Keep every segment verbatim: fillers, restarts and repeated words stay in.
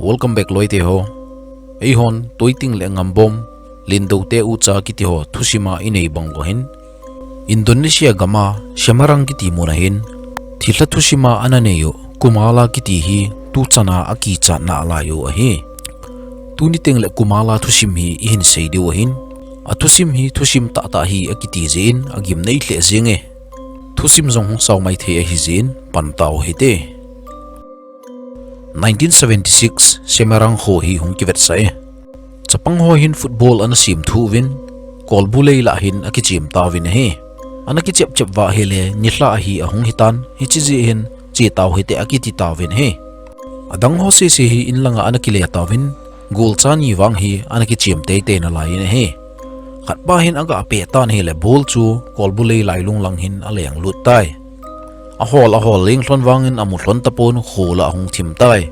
Welcome back loite ho. Eihon Toiting le Ngambom, Lindou te ucha kiti ho thusima inei bang uva hin, Indonesia gama Semarang kiti muna hin thilha thusima ana nei u Kumala kiti hi tuchana akichatna alai u ahi. Tuni teng le Kumala thusim hi ihin sei diu ahin, athusim hi thusim tahtah hi akiti jeh in agim nei lheh jeng e. Thusim jong hung sao maithei ahi jeh in pan tau hite. Nineteen seventy-six Semarang kho hi hung kivetsah e. Chapang ho hin football ana sim thu uvin, kolbu lei lah hin akichem tauvin ahi. Ana kichep chep uva ahile nilhah hi ahung hitan, hiche jeh hin che tau hite akiti tauvin ahi. Adang ho sese hi in langa ana kile tauvin, golcha ni vang hi ana kichem teitei nalai in ahi. Khatpa hin aga peh tan ahile ball chu kolbu lei lailung lang hin aleng lut tai. Ahol ahol leng lhon vangin amu lhon tapon, kho lah ahung thim tai.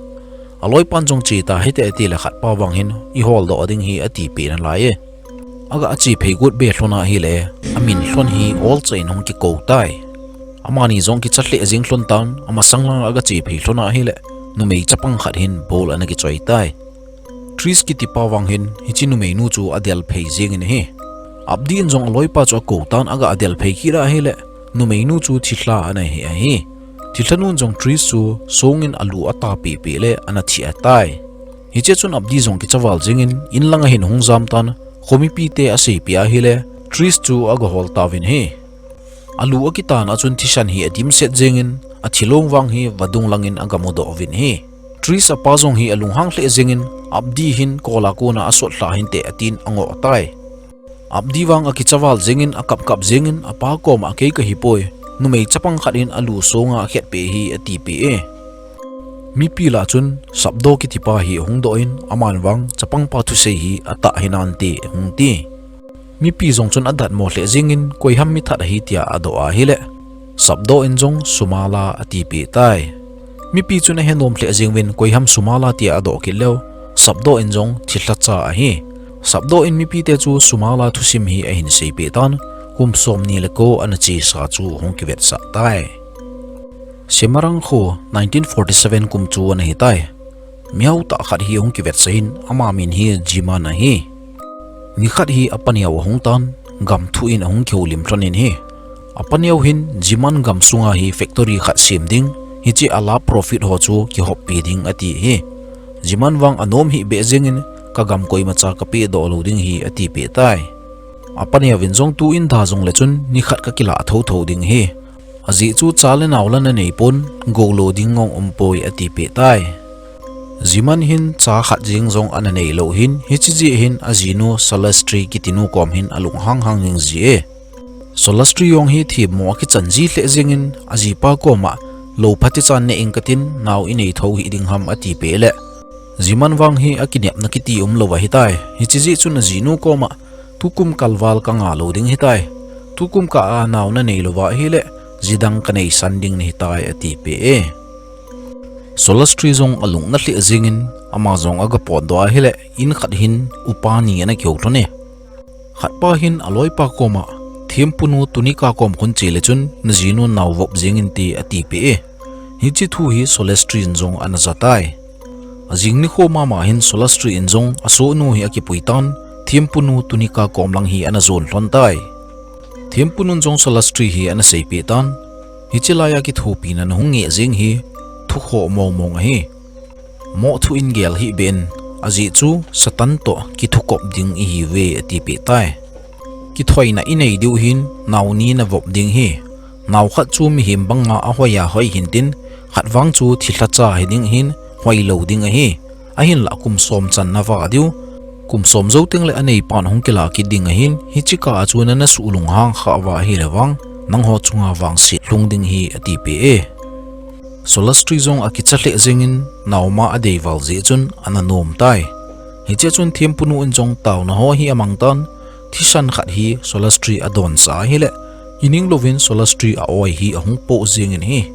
Aloipan jong che ta hite atile khatpa vang hin ihol doh ding hi atipeh nalai e. Aga che phei got be lhon ahile amin lhon hi olcha in hung kikou tai. Amani jong kicha lheh jeng lhon tan, amasang langa aga che phei lhon ahile numei chapang khat hin ball ana kichoi tai. Tris kitipa vang hin hiche numeinu chu adel phei jengin ahi. Abdi in jong aloipa chu akou tan, aga adel phei kit ahile numeinu chu thilha ana hi ahi. Thilhanun jong Tris chu songin alu atapeh peh le ana thi atai. Hiche chun Abdi jong kicha val jengin in langa hin hung jam tan, khomipite aseipeh ahile Tris chu aga hol tauvin ahi. Alu akitan a chun thisan hi adimset jengin, athilong vang hi vadung langin aga mudoh uvin ahi. Tris apa jong hi alunghang lheh jengin, Abdi hin kola kona asot lha hinte atin angoh tai. Abdi vang akicha val jengin, akap kap jengin, apa koma kei kahipoi, numei chapang khat in alu songa akhetpeh hi atipeh e. Mipi lah chun Sapdo kitipa hi ahung doh in, aman vang chapangpa thusei hi atah hinante ahung ti. Mipi jong chun adatmo lheh jengin, koiham mithat ahi tia adoh ahile Sapdo in jong Sumala atipeh tai. Mipi chun ahenom lheh jeng uvin, koiham Sumala tia adoh kit leu, Sapdo in jong thilhacha ahi. Sapdo in mipite chu Sumala thusim hi ahin seipeh tan, kum somni le ko ana chesa chu hung kivetsah tai. Semarang kho nineteen forty-seven kum chu ana hitai. Mihao tah khat hi ahung kivetsah in, ama min hi Jiman ahi. Nikhat hi apaneo ahung tan, gam thu in ahung kihoulim lhon in ahi. Apaneo hin Jiman gam sunga hi factory khat sem ding, hiche a la profit ho chu kihoppi ding ati ahi. Jiman vang anom hih beh jengin, kagam koimacha kapehdoh lou ding ahi atipeh tai. Apaneo vin jong tu in da jongle chun nikhat kakilah thotho ding ahi. Ajeh chu cha le nao la nanei pon, goulo ding ngong umpoi atipeh tai. Jiman hin cha khat jeng jong ana neilou hin, hiche jeh hin ajinu Solastri kitinu kom hin alunghang hang jing ji e. Solastri jong hi themmo akichan ji lheh jengin, ajipa koma, lou phatecha neh ing katin, nao inei tho hih ding ham atipeh le, Jiman vang hi akinepna kiti umlou ahitai. Hiche jeh chun ajinu koma, tukum kalval kanga lou ding ahitai. Tukum kah a nao nanei louva ahile, jidang kaneisan ding nahitai atipeh e. Solastri jong alung ana lheh jengin, ama jong aga potdoh ahile, in khat hin upa ni ana kihou lhon e. Khatpa hin aloipa koma, Thempunu Tunika kom khun chele chun, najinu nao vop jengin te atipeh e. Hiche thu hi Solastri in jong ana jatai. Ajing nikho mama hin Solastri in jong asohnu hi akipui tan, Thempunu Tunika kom lang hi ana jon lhon tai. Thempunun jong Solastri hi ana seipeh tan, hiche laiya kithopina nahung ngeh jeng hi, thukhoh mong mong ahi. Moh thu in gel hih beh in, ajeh chu Satan toh kithukop ding ihiuve atipeh tai. Kithoina inei diu hin, nao ni navop ding ahi. Nao khat chu mihem banga ahoiya hoi hintin, khat vang chu thilhacha hiding ahin, hoilou ding ahi. Ahinlah kum som chan navah diu. Kum som jou tengle aneipan hung kilah kit ding ahin, hiche kah a chu nana suh lunghang khah uva ahile vang, nangho chunga vangset lhung ding ahi atipeh e. Solastri jong akicha lheh jengin, naoma adei val jeh chun ana nom tai. Hiche chun Thempunu in jong taona ho hi amang tan, thisan khat hi Solastri adonsah ahile, kining louvin Solastri a-oi hi ahung poh jengin ahi.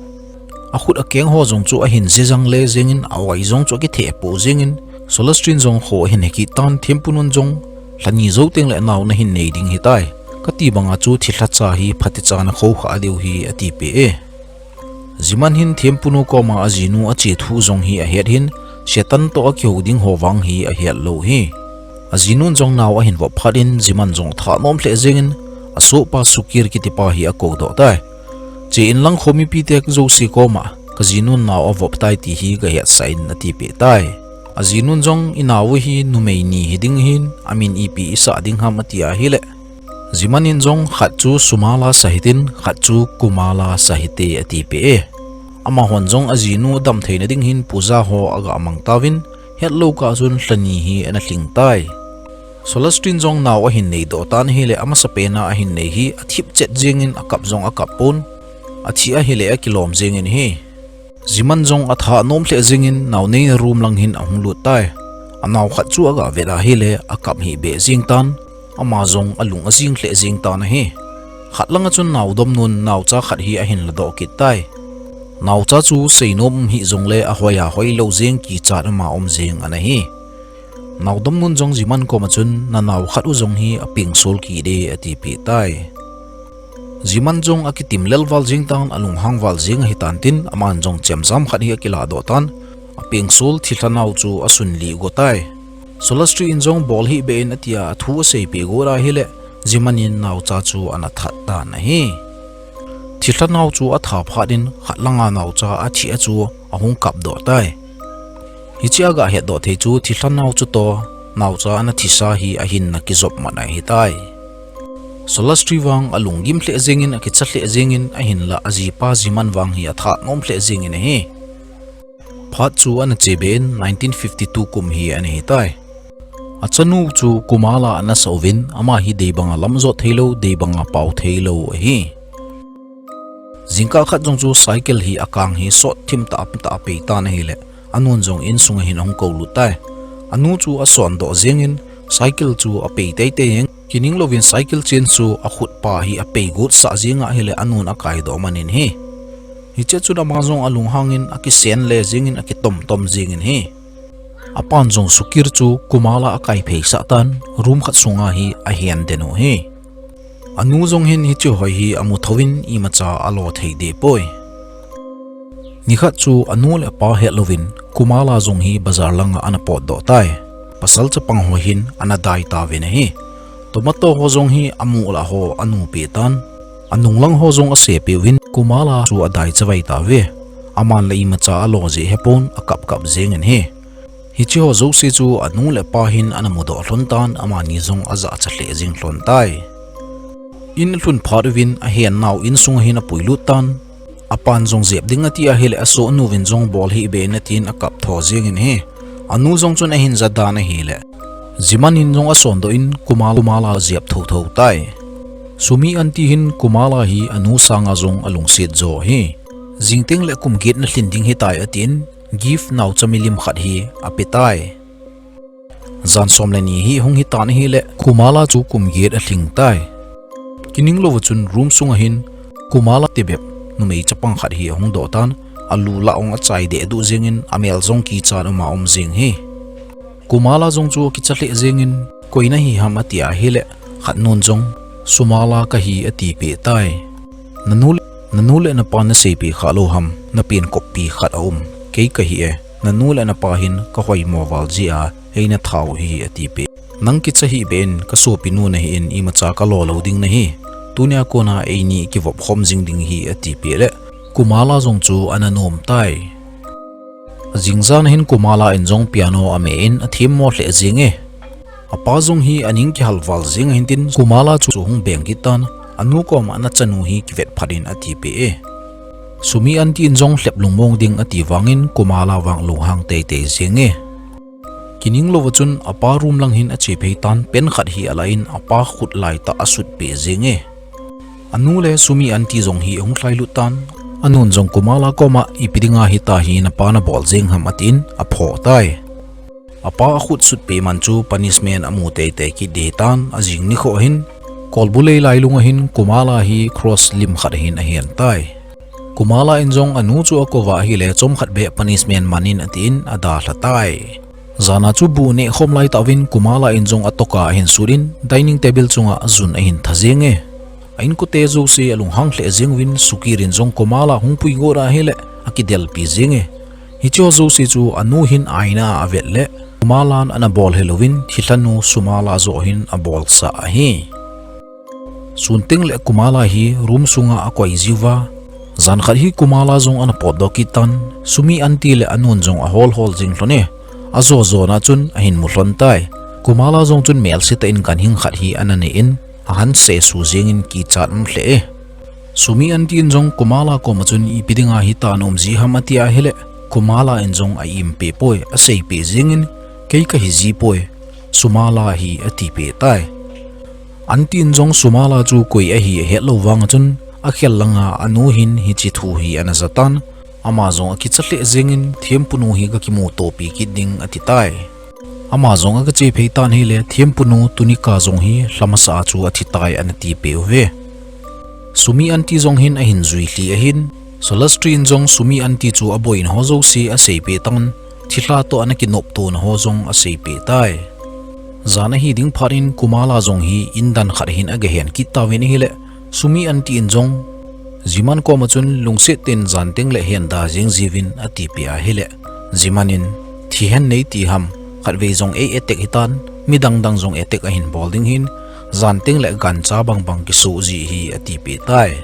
Akhut akeng ho jong chu ahin je jang le jengin, a-oi jong chu akitheh poh jengin, Solastri in jong kho ahin he kit tan, Thempunun jong, lhani jou tengle nao nahin nei ding ahitai. Kati banga chu thilhacha hi phatecha nakho khah diu ahi atipeh e. Jiman hin Thempunu koma ajinu ache thu jong hi ahet hin, Setan toh akihou ding ho vang hi ahet lou hi. Ajinun jong nao ahin vop phat in Jiman jong atha nom lheh jengin, asohpa Sukir kitipa hi akou doh tai. Che inlang kho mipite jouse koma, kajinun nao avop tai ti hi kahetsah in atipeh tai. Ajinun jong inao u hi numei ni hiding ahin, amin ipi isah ding ham ati ahileh, Jiman in jong khat chu Sumala Sahit in, khat chu Kumala Sahit e atipeh e. Amahon jong ajinu damtheina ding hin puja ho aga mang tauvin, hetlou kah chun lhani hi ana lhing tai. Solastri in jong nao ahin neidoh tan ahileh, amasapen a ahin nei hi athip chet jengin akap jong akap pon, athi ahileh akilom jengin ahi. Jiman jong atha nom lheh jengin naoneina room lang hin ahung lut tai. Anao khat chu aga vet ahileh akap hih beh jeng tan, ama jong alung ajing lheh jeng tan ahi. Khat langa chun naodomnun naocha khat hi ahin ladoh kit tai. Naocha chu seinom um hih jongleh ahoiya hoilou jeng kichat ama um jeng ana hi. Naodomnun jong Jiman koma chun nanao khat u jong hi apengsol kit e atipeh tai. Jiman jong akitim lel val jeng tan, alunghang val jeng ahitan tin, aman jong chemjam khat hi akiladoh tan, apengsol thilha nao chu asunlih go tai. Solastri in jong bol hih beh in atia athu aseipeh got ahileh, Jiman in naocha chu ana that tan ahi. Thilha nao chu atha phat in khat langa naocha athi a chu ahung kapdoh tai. Hiche aga hetdoh thei chu thilha nao chu toh, naocha ana thisa hi ahinna kijop man ahitai. Solastri vang alunggim lheh jengin akicha lheh jengin ahinlah ajipa Jiman vang hi atha nom lheh jengin ahi. Phat chu ana chebeh in nineteen fifty-two kum hi ana hitai. Achanu chu Kumala ana sah uvin, ama hi deibanga lamjot theilou, deibanga pao theilou ahi. Jingkah khat jong chu cycle hi akang hi sot thim tah tah apei tan ahileh, anun jong insung ahin ahung koulut tai. Anu chu asondoh jengin cycle chu apei teitei jeng. Kininglouvin cycle chain chu akhutpa hi apei gotsah jeng ahileh anun akaidoh man in ahi. Hiche chun ama jong alunghangin akisen le jengin akitomtom jengin ahi. Apan jong Sukir chu Kumala akaiphei sah tan, room khat sunga hi ahen den u ahi. Anu jong hin hiche hoi hi amu thouvin imacha alo thei deh poi. Nikhat chu anu le apa hetlouvin Kumala jong hi bazar langa ana potdoh tai. Pasal chapang ho hin ana dai tauvin ahi. Tomato ho jong hi amu lah ho anu peh tan. Anunglang ho jong asepeh uvin Kumala chu adai chavai tauve. Aman le imacha alo jeh hepon akap kap jengin ahi. Hiche ho jouse chu anu le apa hin ana mudoh lhon tan, amani jong ajahcha lheh jeng lhon tai. In alhun phat uvin ahen nao insung ahin apuilut tan. Apan jong jep ding ati ahileh asohnu vin jong bol hih beh in atin akap tho jengin ahi. Anu jong chun ahin ja dan ahileh, Jiman in jong asondoh in Kumala, Kumala jep thotho tai. Sumi aunty hin Kumala hi anu sanga jong alungset jo ahi. Jingteng le kum get nalhin ding hitai atin, gift naocha milim khat hi apetai. Jan som le ni hi hung hitan ahileh, Kumala chu kum get alhing tai. Kininglou a chun room sunga hin Kumala tibep numei chapang khat hi ahung doh tan, alu lah ong achai deh duh jengin amel jong kichat uma um jeng ahi. Kumala jong chu akicha lheh jengin, koi nahi ham ati ahileh, khatnun jong, Sumala kahi atipeh tai. Nanu le, nanu le napa naseipeh khalou ham, napen koppi khat aum, kei kahi e, nanu le napa hin kahoimo val jeh a eina that u ahi atipeh. Nang kicha hih beh in kasopinu nahin imacha kalo lou ding nahi, tunia kona eini kivop khom jing ding ahi atipeh leh, Kumala jong chu ana nom tai. Ajing jan ahin Kumala in jong piano amen athemmo lheh jenge. Apa jong hi aning kihal val jeng ahin tin Kumala chu hung beng kit tan, anu koma nachanu hi kivet phat in atipeh e. Sumi aunty in jong lhep lungmong ding ati vangin Kumala vang lunghang teitei jenge. Kininglou a chun apa room lang hin achephei tan, pen khat hi alah in apa khut laitah asutpeh jenge. Anu le Sumi aunty jong hi ahung lhailut tan, anun jong Kumala koma ipi dinga hitia hi napa nabol jeng ham atin aphoh tai. Apa akhut sutpeh man chu punishment amu teitei kit ding ahitan, ajing nikho hin kolbu lei lailung ahin Kumala hi cross lim khat ahin ahen tai. Kumala in jong anu chu akouva ahileh chomkhat beh punishment man in atin adalha tai. Jana chu bu nehkhom laitah uvin Kumala in jong atoka ahin sut in dining table chunga jun ahin tha jenge. A inkote jouse alunghang lheh jeng uvin Sukir in jong Kumala hung pui got ahileh akidelpi jenge. Hiche ho jouse chu anu hin aina a avet le Kumalan ana bol hilouvin thilhanu Sumala joh hin abolsah ahi. Sunteng le Kumala hi room sunga akoi jiuva, jan khat hi Kumala jong ana potdoh kit tan, Sumi aunty le anun jong ahol hol jing lhon e, ajo jona chun ahin mu lhon tai. Kumala jong chun melse tah in ganhing khat hi ana nei in, ahan sesu jengin kichat um lheh e. Sumi aunty in jong Kumala koma chun ipi dinga hitia naum ji ham ati ahile, Kumala in jong a-im peh poi, asei peh jengin, kei kahi ji poi, Sumala ahi ati peh tai. Aunty in jong Sumala chu koi ahi ahet lou vanga chun, akhel langa anu hin hiche thu hi ana ja tan, ama jong akicha lheh jengin, Thempunu hi kakimutopi kit ding ati tai. Ama jong aga che phei tan ahile, Thempunu tunikho jong hi lhamasa a chu athi tai ana ti peh uve. Sumi aunty jong hin ahin jui lhi ahin, Solastri in jong Sumi aunty chu aboina ho jouse asei peh tan, thilha toh ana kinoptona ho jong asei peh tai. Jan ahi ding phat in Kumala jong hi indan khat hin aga hen kit tauvin ahile, Sumi aunty in jong Jiman koma chun lungset tah in janteng le hen da jeng jiuvin ati peh ahile, Jiman in, thi hen nei ti ham, khatvei jong ei attack hitan, midang dang jong attack ahin bol ding hin, janteng le gancha bang bang kisoh ji ahi ati peh tai.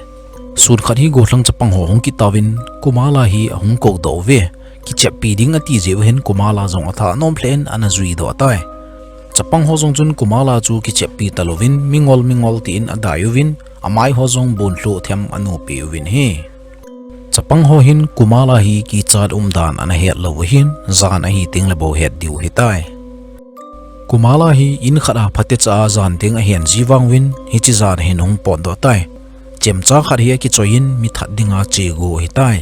Sun khat hi gollhang chapang ho hung kit tauvin, Kumala hi ahung koudoh uve. Kicheppi ding ati jeh u hin Kumala jong atha anom lheh in ana jui doh tai. Chapang ho jong chun Kumala chu kicheppi talouvin, mingol mingol tin adai uvin, amai ho jong bon lhoh them anu peh uvin ahi. Chapang ho hin Kumala hi kichat umdan ana het lou u hin, jan ahi teng le bou het diu ahi tai. Kumala hi in khat a phatecha a janteng ahen ji vang uvin, hiche jan a hin ahung potdoh tai. Chemcha khat hi akichoi in, mi that dinga che gu ahi tai.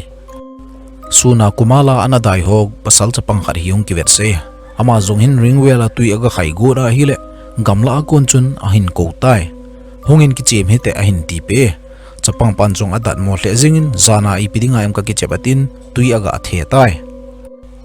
Suna Kumala ana dai ho pasal chapang khat hi hung kivetsah e. Ama jong hin Ringwell a tui aga khai got ahile, gamla a kon chun ahin kou tai. Hungin kichem hite ahin ti peh e. Chapang pan jong adatmo lheh jengin, jan a ipi dinga em kakichep atin, tui aga the tai.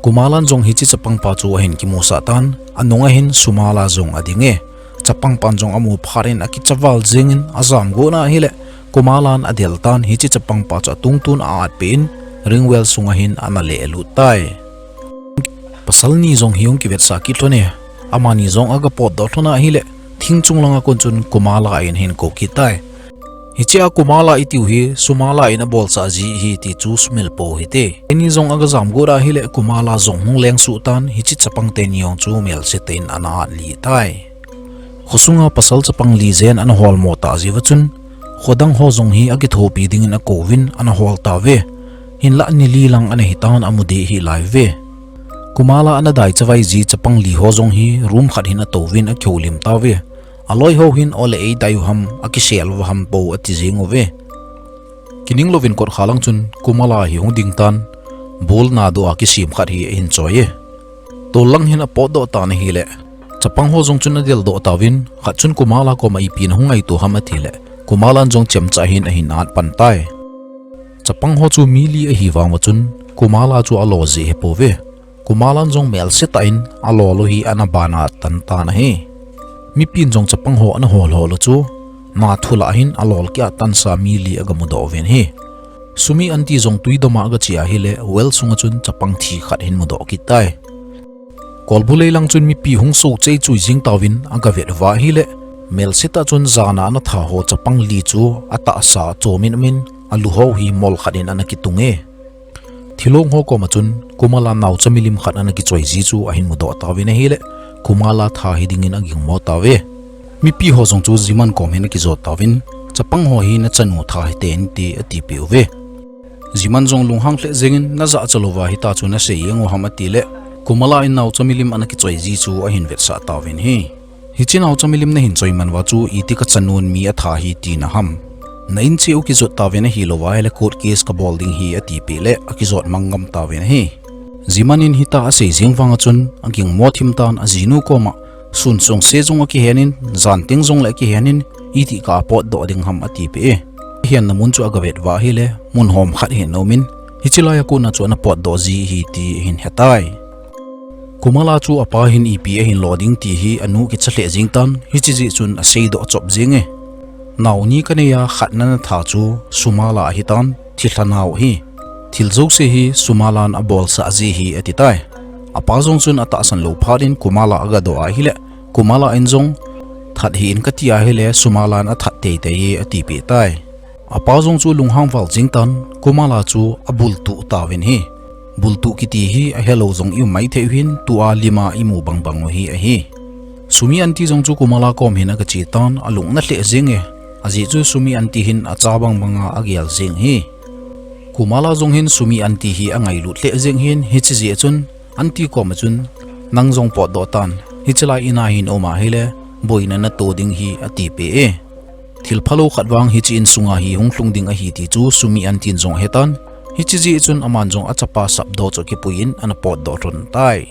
Kumalan jong hiche chapang pa chu ahin kimusah tan, anunga hin Sumala jong ading e. Chapang pan jong amu phat in akicha val jengin ajam got ahile, Kumalan adel tan hiche chapang pa chu atungtun a-at peh in, Ringwell sunga hin ana lelut tai. Pasal ni jong hi hung kivetsah kit lhon e, amani jong aga potdoh lhon ahile, thing chung langa kon chun Kumala in ahin kou kit tai. Hiche a Kumala itiu hi, Sumala in abolsah ji ahi ti chu sumil pou hite. Keini jong aga jam got ahile Kumala jong hung leng suh tan, hiche chapang teni jong chu melse tah in ana at lih tai. Khosunga pasal chapang li jen ana holmo tah jeh uva chun, khodang ho jong hi akithopi dingin akouvin ana hol tauve. Hinlah ni li lang ana hitan amu deh hih lai uve. Kumala ana dai chavai ji chapang li ho jong hi room khat hin atouvin akihoulim tauve. Aloi ho hin ole eidai u ham, akisel uva ham bou ati jeng uve. Kining louvin kotkha lang chun Kumala hi hung ding tan, bul nadoh a kisem khat hi ahin choi e. Tol lang hin apotdoh tan ahile, chapang ho jong chun adeldoh tauvin, khat chun Kumala koma ipi nahung ngaito ham atile, Kumalan jong chemcha hin ahin at pan tai. Chapang ho chu mi li ahi vang uva chun, Kumala chu alo jeh ahipouve. Kumalan jong melse tah in alol u hi ana ban a at tan tan ahi. Mipin jong chapang ho ana hol hol u chu, na thu lah hin alol ki-at tansa mi li aga mudoh uvin ahi. Sumi aunty jong tui dom a aga che ahile, well sunga chun chapang thi khat hin mudoh kit tai. Kolbu lei lang chun mipi hung so chei chui jing tauvin aga vet uva ahile, melse tah chun jan a ana tha ho chapang li chu atahsa chomin umin, alu ho hi mol khat in ana kitung e. Thilong ho koma chun Kumala naocha milim khat ana kichoi ji chu ahin mudoh tauvin ahile, Kumala tha hidingin agingmo tauve. Mipi ho jong chu Jiman kom hin akijot tauvin, chapang ho hi nachanu tha hite inte ati peh uve. Jiman jong lunghang lheh jengin, najahcha louva hitia chu nasei jeng u ham atile, Kumala in naocha milim ana kichoi ji chu ahin vetsah tauvin ahi. Hiche naocha milim nahin choi man uva chu iti kachanun mi atha hi tina ham. Na in cheh u kijot tauvin ahilouva ahile court case kabol ding ahi ati peh le akijot mang ngam tauvin ahi. Jiman in hitia asei jeng vanga chun agingmo thim tan ajinu koma, sun sungse jong akihen in, jan teng jongle akihen in, itih kah a potdoh ding ham ati peh e. Ahenna mun chu aga vet uva ahile, mun hom khat hin aumin, hiche laiya kona chu ana potdoh ji ahi ti ahin hetai. Kumala chu apa hin ipi ahin lo ding ti hi anu kicha lheh jeng tan, hiche jeh chun aseidoh chop jeng e. Nao ni kanei a khatna natha chu Sumala ahitan, thilha nao ahi. Thil jouse hi Sumalan abolsah ji ahi ati tai. Apa jong chun atahsan lou phat in Kumala agadoh ahile, Kumala in jong, that hih in kati ahile, Sumalan athat teitei e atipeh tai. Apa jong chu lunghang val jing tan, Kumala chu abultuh tauvin ahi. Bultuh kiti hi ahelou jong i um maithei uvin, tua lima imu bangbang u hi ahi. Sumi aunty jong chu Kumala kom hin agache tan, alung ana lheh jing e. Ajeh chu Sumi aunty hin acha bangbang a agel jing ahi. Kumala jong hin Sumi aunty hi angailut lheh jing ahin, hiche jeh chun aunty kom a chun, nang jong potdoh tan, hiche lai in a hin um ahile, boina nato ding ahi atipeh e. Thil phalou khat vang hiche insunga hi hung lhung ding ahi ti chu Sumi aunty in jong ahetan, hiche jeh chun aman jong achapa sapdoh chu akipui in ana potdoh lhon tai.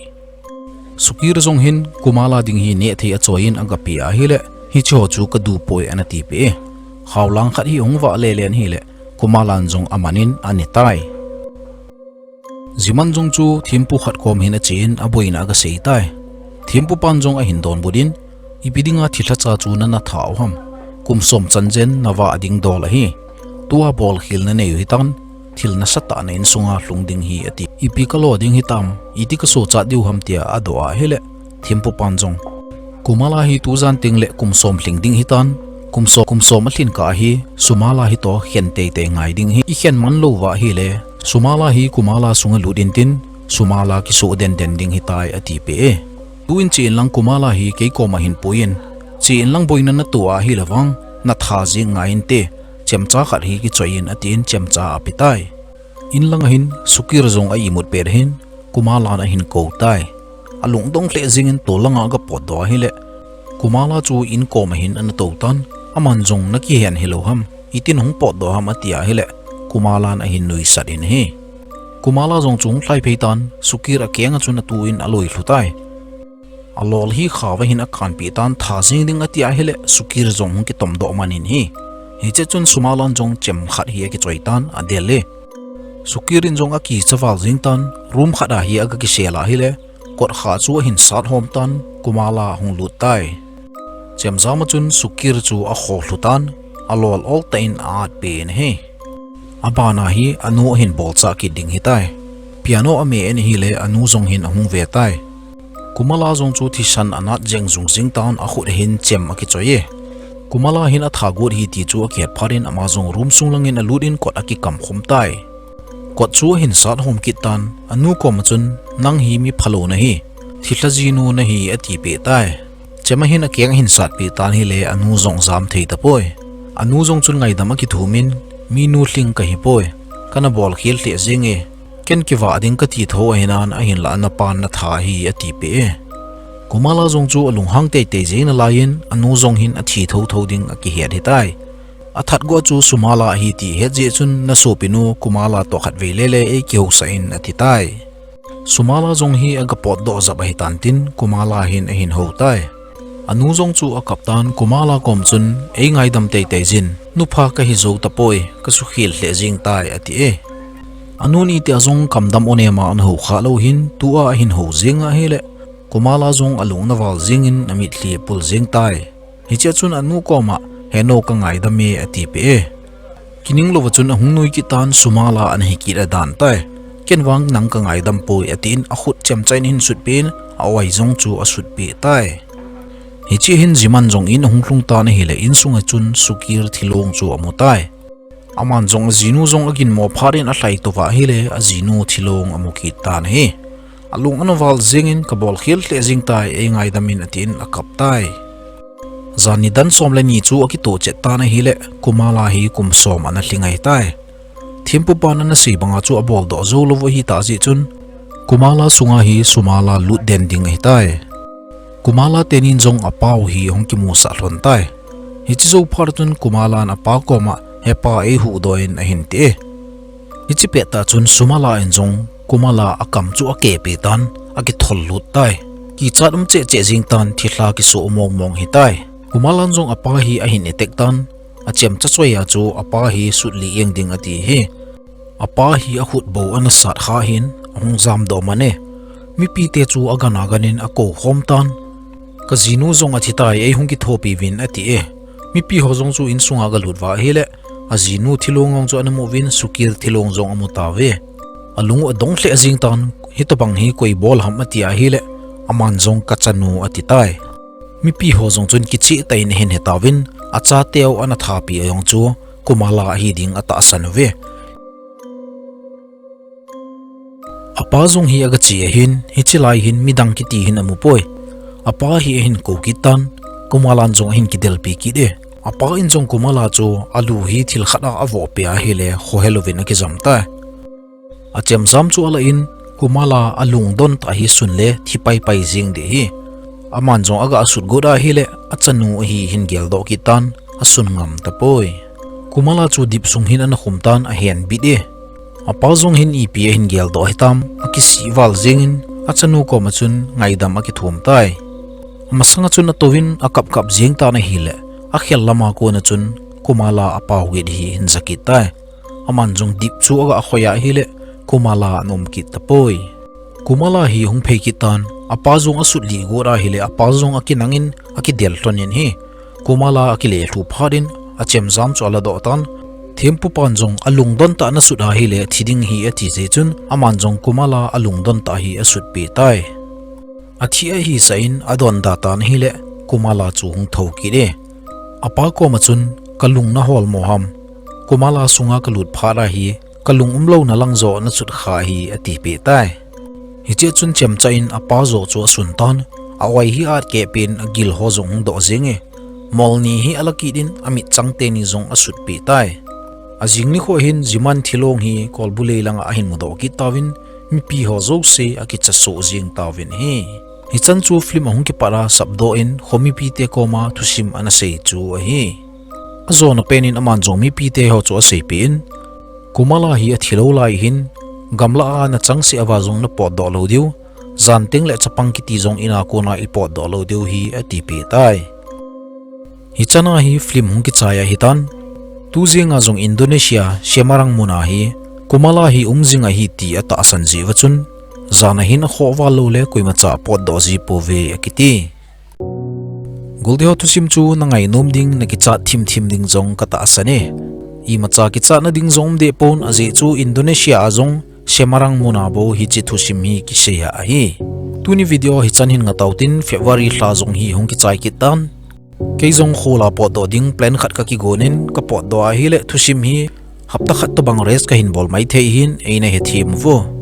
Sukir jong hin Kumala ding hi nehthei achoi in agapeh ahile, hiche ho chu kadu poi ana tipeh e. Khaolang khat hi ahung vah lele in ahile, Kumalan jong aman in ane tai. Jiman jong chu thempu khat kom hin ache in aboina agasei tai. Thempu pan jong ahin donbut in, ipi dinga thilhacha chu nana tha u ham? Kum som chan jen navah ding dol ahi. Tua bolkhel nanei u hitan, thil nasatah na insunga lhung ding ahi ati. Ipi kalo ding hitam, iti kasochat diu ham tia adoh ahile, thempu pan jong, Kumala hi tujan tengle kum som lhing ding ahitan, kum som, kum som alhin kah ahi, Sumala hitoh khen teitei ngai ding ahi, ikhen man lou uva ahile, Sumala hi Kumala sunga lut intin, Sumala kisoh denden ding ahitai atipeh e. Tu in che inlang Kumala hi kei koma hin pui in, che inlang boina nato ahile vang, natha jing ngai inte, chemcha khat hi kichoi in atin chemcha apetai. Inlanga hin Sukir jong a imut pet ahin, Kumalan ahin kou tai. Alungdong lheh jing in tol langa agapotdoh ahile, Kumala chu inkom a hin ana tou tan, aman jong nakihen hilou ham, itin hung potdoh ham ati ahile, Kumalan ahin nuisat in ahi. Kumala jong chu hung lhai phei tan, Sukir akeng a chun atu in aloi lhu tai. Alol hi khao a hin akanpeh tan, tha jing ding ati ahile, Sukir jong hung kitomdoh man in ahi. Hiche chun Sumalan jong chem khat hi akichoi tan, adel e. Sukir in jong akicha val jing tan, room khat a hi agakisel ahile, kot kha chu ahin sat hom tan, Kumala ahung lut tai. Chemjam a chun Sukir chu akho lhu tan, alol oltah in a-at pen ahi. Abana hi anu ahin bolchah kit ding ahitai. Piano ame in ahile anu jong hin ahung ve tai. Kumala jong chu thisan anat jeng jung jing tan akhut ahin chem akichoi e. Kumala hin atha got ahi ti chu akihet phat in ama jong room sung langin alut in kot akikam khum tai. Kot chu ahin sat hom kit tan, anu kom a chun, nang hi mi phalou nahi, thilha jinu nahi atipeh tai. Chem a hin akeng ahin satpeh tan ahile anu jong jam thei tapoi. Anu jong chun ngaidam akithum in, minu lhing kahi poi, kana bolkhel lheh jeng e, ken kivah ding kati tho ahinan ahinlah napan natha ahi atipeh e. Kumala jong chu alunghang teitei jeng nalai in, anu jong hin athi thotho ding akihet ahitai. Athat go chu Sumala ahi ti ahet jeh chun, nasopinu Kumala toh khatvei lele eikihousah in ati tai. Sumala jong hi agapotdoh jap ahitan tin, Kumala hin ahin hou tai. Anu jong chu akap tan, Kumala kom chun, eingaidam teitei jin, nupha kahi jou tapoi, kasukhel lheh jeng tai ati e. Anun itia jong kamdam onem a ana hou khah lou hin, tua ahin hou jeng ahile, Kumala jong alung ana val jeng in amitlhi apul jeng tai. Hichea chun anu koma, henu kangaidam e atipeh e. Kining louva chun ahung nui kit tan, Sumala ana hi kit adan tai. Ken vang nang kangaidam poi atin akhut chemcha in ahin sutpeh in, a-oi jong chu asutpeh tai. Hiche hin Jiman jong in ahung lhung tan ahile insunga chun Sukir thilong chu amu tai. Aman jong ajinu jong aginmo phat in alhai touva ahile ajinu thilong amu kit tan ahi. Alung ana val jeng in kabolkhel lheh jeng tai eingaidam in atin akap tai. Jan nidan som le ni chu akitoh chet tan ahile Kumala hi kum som ana lhing ahitai. Thempupan ana sei banga chu aboldoh jou lou ahitah jeh chun Kumala sunga hi Sumala lut den ding ahitai. Kumala tenin jong apau hi ahung kimusah lhon tai. Hiche jou phat chun Kumalan apa koma, hepa eihuhdoh in ahin ti e. Hiche pettah chun Sumala in jong Kumala akam chu akehpeh tan, akithol lut tai. Kichat um cheh cheh jeng tan thilha kisoh mong mong ahitai. Kumalan jong apa hi ahin attack tan, achemcha choi a chu apa hi sutlih jeng ding ati ahi. Apa hi akhut bou ana sat kha hin, ahung jamdoh man e. Mipite chu agan agan in akou khom tan. Kajinu jong athitai, eihung kithopi uvin ati e. Mipi ho jong chu insunga agalut uva ahile, Ajinu thilong jong chu ana mu uvin, Sukir thilong jong amu tauve. Alung u adong lheh jeng tan, hitobang hi koi bol ham ati ahile, aman jong kachanu ati tai. Mipi ho jong chun kicheh tah in ahin he tauvin, achateu ana thapi a jong chu Kumala ahi ding atahsan uve. Apa jong hi aga che ahin, hiche lai hin midang kiti hin amu poi. Apa hi ahin kou kit tan, Kumala in jong ahin kidelpi kit e. Apa in jong Kumala chu alu hi thil khat a avoh peh ahile, khohel uvin akijam tai. Achemjam chu alah in, Kumala alungdon tah hi sun le thi paipai jeng ding ahi. Aman jong aga sut got ahile, achanu ahi hin geldoh kit tan, asun ngam tapoi. Kumala chu dip sung hin ana khum tan, ahen bit e. Apa jong hin ipi ahin geldoh hitam, akisih val jengin, achanu koma chun ngaidam akithum tai. Amasanga chun atouvin akap kap jeng tan ahile, akhel lama kona chun Kumala apau git hi hin ja kit tai. Aman jong dip chu aga khoi ahile, Kumala ana um kit tapoi. Kumala hi hung phei kit tan, apa jong asut lih got ahile, apa jong akinangin, akidel lhon in ahi. Kumala akile lhu phat in, achemjam chu aladoh tan. Thempupan jong alungdon tah in asut ahile, thi ding ahi ati jeh chun, aman jong Kumala alungdon tah hi asutpeh tai. Athi ahi sah in, adonda tan ahile, Kumala chu hung thou kit e. Apa koma chun, kalung nahol mo ham? Kumala sunga kalut phat ahi, kalung umlouna lang joh nasut kha ahi, atipeh tai. Hichea chun chemcha in apa joh chu asun tan, a-oi hi atkeh peh in agil ho jong hung doh jeng e. Mol ni hi ala kit in amitchang teni jong asutpeh tai. Ajing nikho hin Jiman thilong hi kolbu lei langa ahin mudoh kit tauvin, mipi ho jouse akicha soh jeng tauvin ahi. Hichan chu film ahung kipat a sapdoh in khomipite koma thusim ana sei chu ahi. Ajona pen in aman jong mipite ho chu aseipeh in, Kumala hi athilou lai hin, gamlah a nachangseh uva jong napotdoh lou diu, jan teng le chapang kiti jong ina kona ipotdoh lou diu ahi, atipeh tai. Hichana hi film hung kichai ahitan. Tujenga jong Indonesia, Semarang muna hi, Kumala hi um jing ahi ti atahsan jeh uva chun, jana hin akhoh val loule koimacha apotdoh ji pouve akiti. Golteho thusim chu nangainom ding, nakichat thimthim ding jong katahsan e. Imacha kichatna ding jong umdeh pon, ajeh chu Indonesia a jong Semarang muna bou hiche thusim hi kisei ahi. Tuni video hichan hin ngatautin, February lha jong hi hung kichai kit tan. Kei jong khola potdoh ding plan khat kakigon in, kapotdoh ahile thusim hi hapta khat tobang rest kahin bol maithei hin, eina hethem uvo.